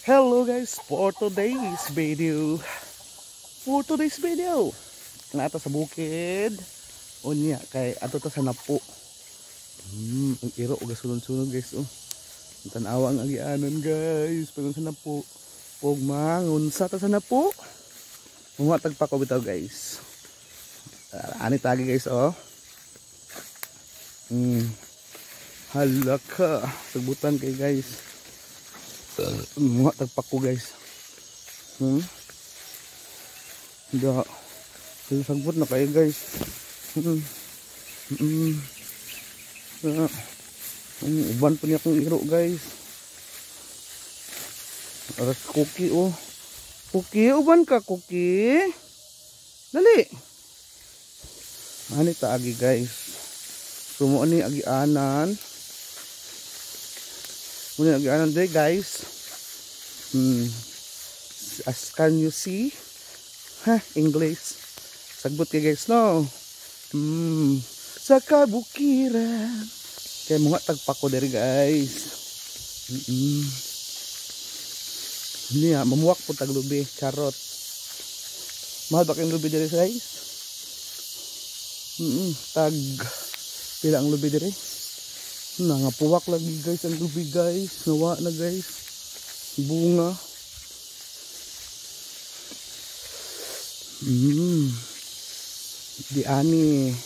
Hello guys, for today's video. For today's video, naa ta sa bukid. Unya kay adto ta sa Napo. Ang iro og sunod-sunod, guys, oh. Ang Tanawa ang agianan, guys. Pag sa Napo. Ug mangunsa ta sa Napo. Manguha tag pako bitaw, guys. Ani tagi, guys, oh. Hala ka, sagbutan kay, guys. Manguha tag pako, guys. Da. Sagbot na kayo, guys. Uban pa niya akong iro, guys. Aras cookie, oh. Cookie, uban ka, cookie. Dali. Ani ta agi, guys. So mo ni agianan. Mo ni agianan day, guys. As can you see? Ha, English. Sagbot kay, guys, no. Sa kabukiran. Kay mga tagpako diri, guys. Niya, mamuwak po tag lubi, charot. Mahal ba kayong lubi diri, guys? Tag pila ang lubi diri? Nangapuwak lagi, guys, ang lubi, guys. Nawa na, guys. Bunga. Di ani.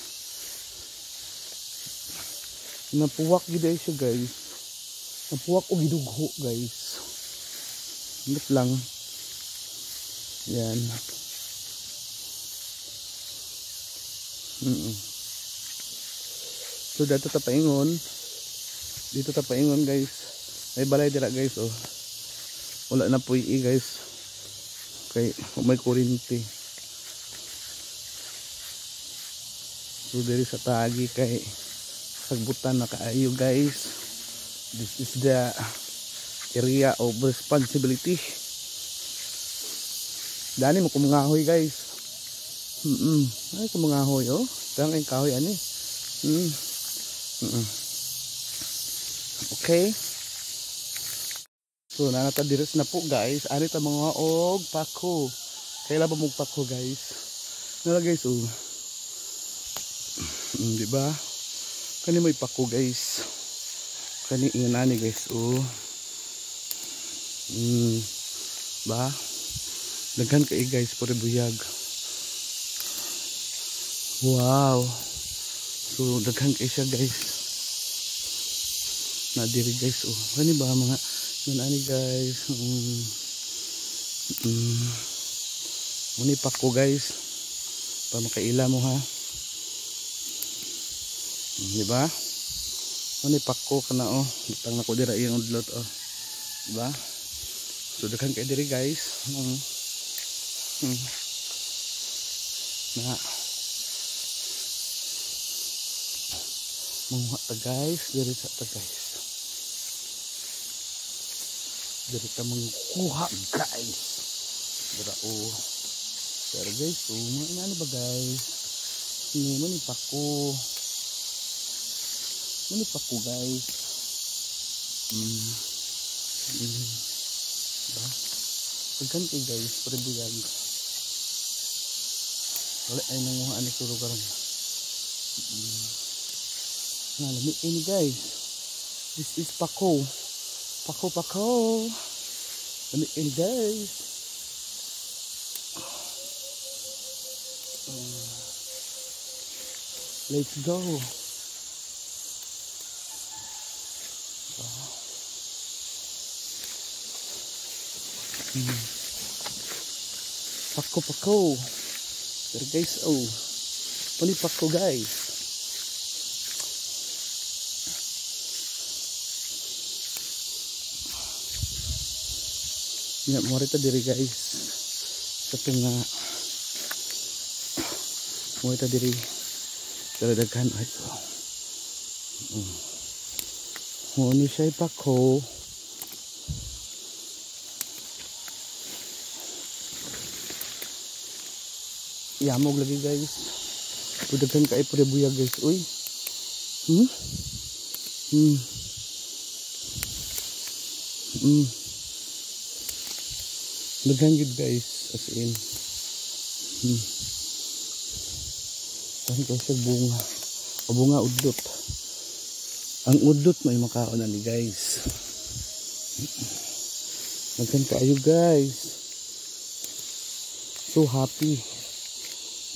Napuwak gid ay siya, guys. Napuwak og gidugho, guys. Indot lang. Yan. So dito ta paingon. Dito ta paingon, guys. May balay dira, guys, oh. Wala na puy, guys. Kay may kuryente. So diri sa tagi kay sagbutan na kaayo, guys. This is the area of responsibility. Dani mo kumangahoy, guys. Ay, kumangahoy, oh. Dang ay kahoy ani. Okay. So naa ta diri na po, guys. Ani ta mga og pako. Kaila ba mong pako, guys? Nala, guys, oh. Di ba? Kani may pako, guys. Kani ingon ani, guys, oh. Ba? Daghan kay, guys, puro buyag. Wow. So daghan kay siya, guys. Na diri, guys, oh. Kani ba mga ingon ani, guys. Muni pako, guys. Pa makaila mo ha. Di ba? Muni pako kana, oh. Butang nako dira iyang udlot, oh. Di ba? So daghan kay diri, guys. Na. Manguha ta, guys, diri sa ta, guys. Diri ta mangkuha, guys. Dira, oh. Pero guys, oh, mga inano ba, guys? Hindi mo ni pako. Muni pako, guys. Diba? Daghan kay, guys, pero buyag. Wala ay nanguha ani suro karon. Nalami ini, guys. This is pako. Pako pako. Lami ini, guys. Let's go. Pako pako. Pero guys, oh. Pali pako, guys. Ya, mo rito diri, guys. Sa tunga. Mo rito diri. Pero daghan ay so. Mo ni siya pako. Yamog lagi, guys. Daghan kay pure buyag, guys. Uy. Daghan gid, guys, as in. Daghan kaayo siya bunga. O bunga udlot. Ang udlot may makaon na ni, guys. Daghan kaayo, guys. So happy.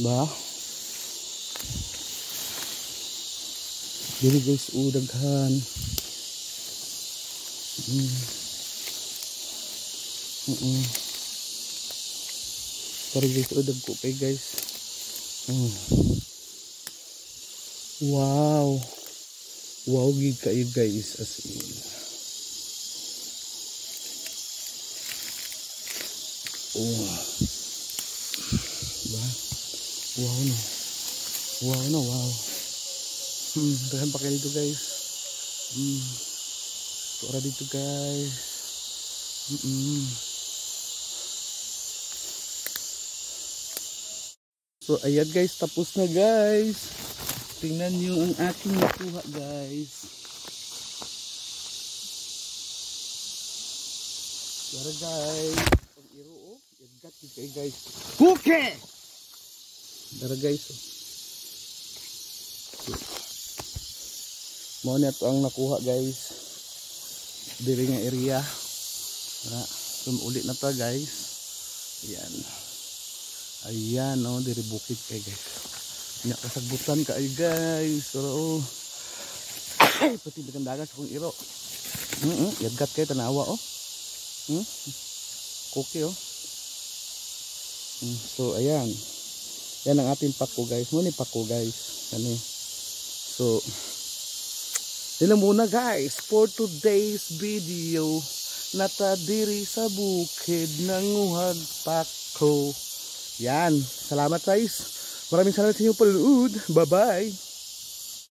Ba? Diri, guys, oh, daghan. Pero guys, oh, dagko kay, guys. Wow. Wow gid kayo, guys, as in. Oh. Ba? Wow no. Wow no, wow. Daghan pa kayo dito, guys. Tora dito, guys. So ayan, guys, tapos na, guys. Tingnan niyo ang aking nakuha, guys. Tara, guys. Pag iro oh, yagat gid kay, guys. Kuke! Tara, guys. Oh. So, mao na to ang nakuha, guys. Diri nga area. Tara, so ulit na ta, guys. Ayan. Ayan oh, diri bukid kay, guys. Nya kasagbutan kaayo, guys. Pero oh. Ay, pati bikan dagas akong iro. Yadgat kay tanawa oh. Kuki oh. So ayan. Yan ang ating pako, guys. Mo ni pako, guys. Ano? So yun lang muna, guys, for today's video. Nata diri sa bukid nanguhag pako. Yan. Salamat, guys. Maraming salamat sa inyong panonood. Bye-bye.